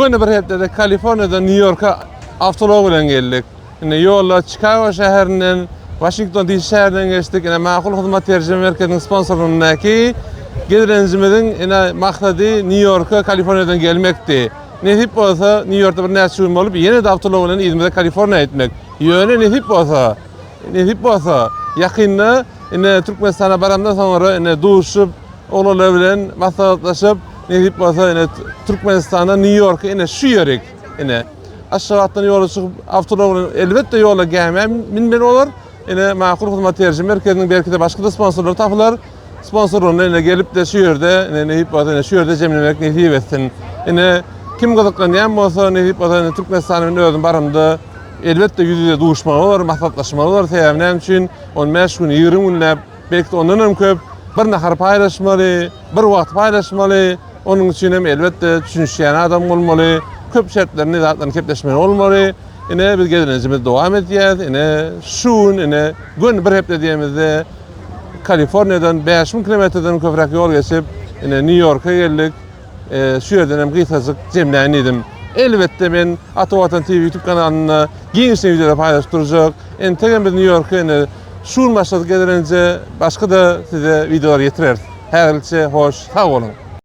Göni bir hepdede Kaliforniýadan Nýu-Ýorka awtoulag bilen geldik. Indi ýolda Çikago şäherinden, Waşington DC şäherinden geçdik. Ine Makul Hyzmat terjime merkeziniň sponsorlygyndaky gezelenjimiziň ine maksady Nýu-Ýorka Kaliforniýadan gelmekdi. Nesip bolsa Nýu-Ýorkda birnäçe gün bolup, ýene-de awtoulag bilen yzymyza Kaliforniýa gitmek. Ýöne nesip bolsa, nesip bolsa ýakynda ine Türkmenistana baramdan soňra ine duşup, Oglanlar bilen maslahatlaşyp, nesip bolsa ine Türkmenistana, Nýu-Ýorka ine şu ýerik. Ine Aşgabatdan ýola çykyp awtoulag bilen elbetde ýola gämä münmeli bolar. Ine Makul Hyzmat terjime merkeziniň belki-de başga-da sponsorlary tapylar. Sponsorlaryna ine gelip-de şu ýerde ine nesip bolsa ine şu ýerde jemlemek nesip etsin. Ine kim gyzyklanýan bolsa nesip bolsa ine Türkmenistana men özüm baramda elbetde ýüz-ýüze duşmaly bolar, maslahatlaşmaly bolar. Sebäbi näme üçin 15 gün, 20 günläp Belki-de ondan hem köp bir nahar paýlaşmaly, bir wagt paýlaşmaly. Onuň üçin hem elbetde düşünişýän adam bolmaly. Köp şertlerini, zatlaryny kepleşmeli bolmaly. Ine biz gezelenjimizi dowam edýäs. Ine şu gün ine göni bir hepde diýemizde Kaliforniýadan 5000 kilometrden köpräk ýol geçip, ine Nýu-Ýorka geldik. Şu ýerden hem gysgajyk jemläýin diýdim. Elbetde men Ata Watan TV YouTube kanalynda giňişleýin wideolar paýlaşyp durjak. Entegem biz Nýu-Ýorka ine Şu gün başladyk gezelenje, başga-da size wideolar ýetireris. Häzirlikçe hoş, sag boluň!